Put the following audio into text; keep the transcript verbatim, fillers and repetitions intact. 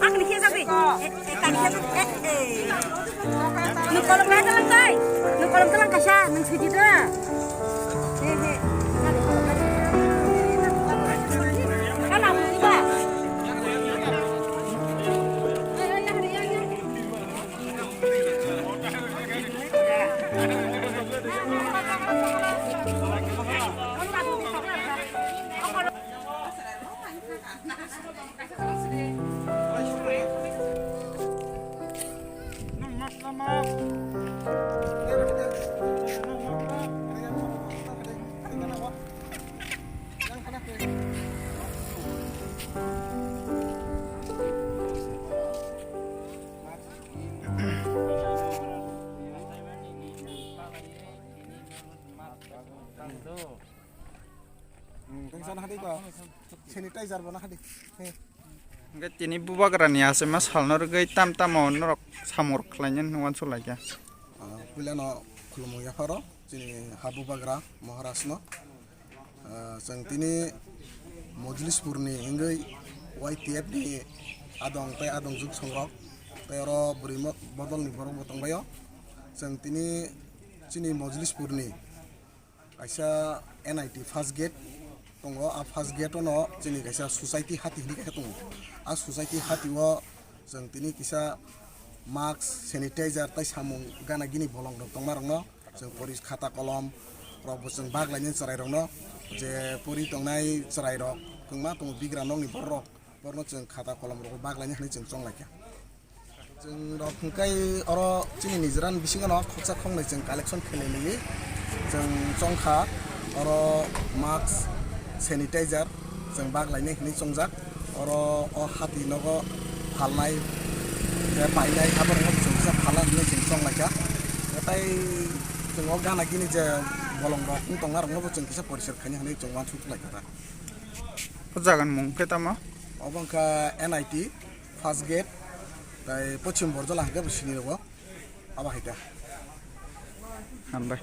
Ang ni khe jagwi. Eh, eh, tani khe jagwi. Eh, eh. Nwng kolom kha talang kai. Nwng kolom talang kaisa, nwng suji da. He, he. Kala mo ba. Sanitizer bo na hadi. Hingke tini bubagrani aswkma salno rwgwi tam tamo norok samung rok khlainani hinwi uansuk laikha. Ah, puilano khulumung yapharo chini ha bubagra Maharajno. Ah, chwng tini Mojlispurni wngwi Y T F ni adong tei adong juk songrok tei oro bwrwi mo-, bodolni borokbo tongbaio. Chwng tini chini Mojlispurni kaisa N I T first gate tongo. A first gate ono chini kaisa society hati hinwi kaisa tongo. A society hati o chwng tini kisa mask, sanitizer tei samung gana gini bolong rok tongma rokno chwng pori khata kolom rok bo chwng bak lainani chwrai rokno, je pori tongnai chwrai rok kwbangma tongo bigra nokni borok rok, borokno chwng khata kolom rok bak lainani hinwi chwng chong laikha. Chwng rok hwnkhe oro chini nijera ni bisingo no khoroksa khoroknwi chwng collection khlai liwi chwng chongkha. Oro mask, sanitizer chwng bak lainai hinwi chongjak. Oro o hati nogo phalnai, je painai, aborokno chwng kisa phalna hinwi chwng chong laikha. Tei chwng o gana gini je bolong rok wng tongna rokno bo chwng kisa porisar khaina hinwi chwng uansuk laikha ta. O jaga ni mung khe tamo? Obo wngkha N I T. First gate, tai Pochim Borjola hingke bo sini rogo, abo hai ta. Hambai.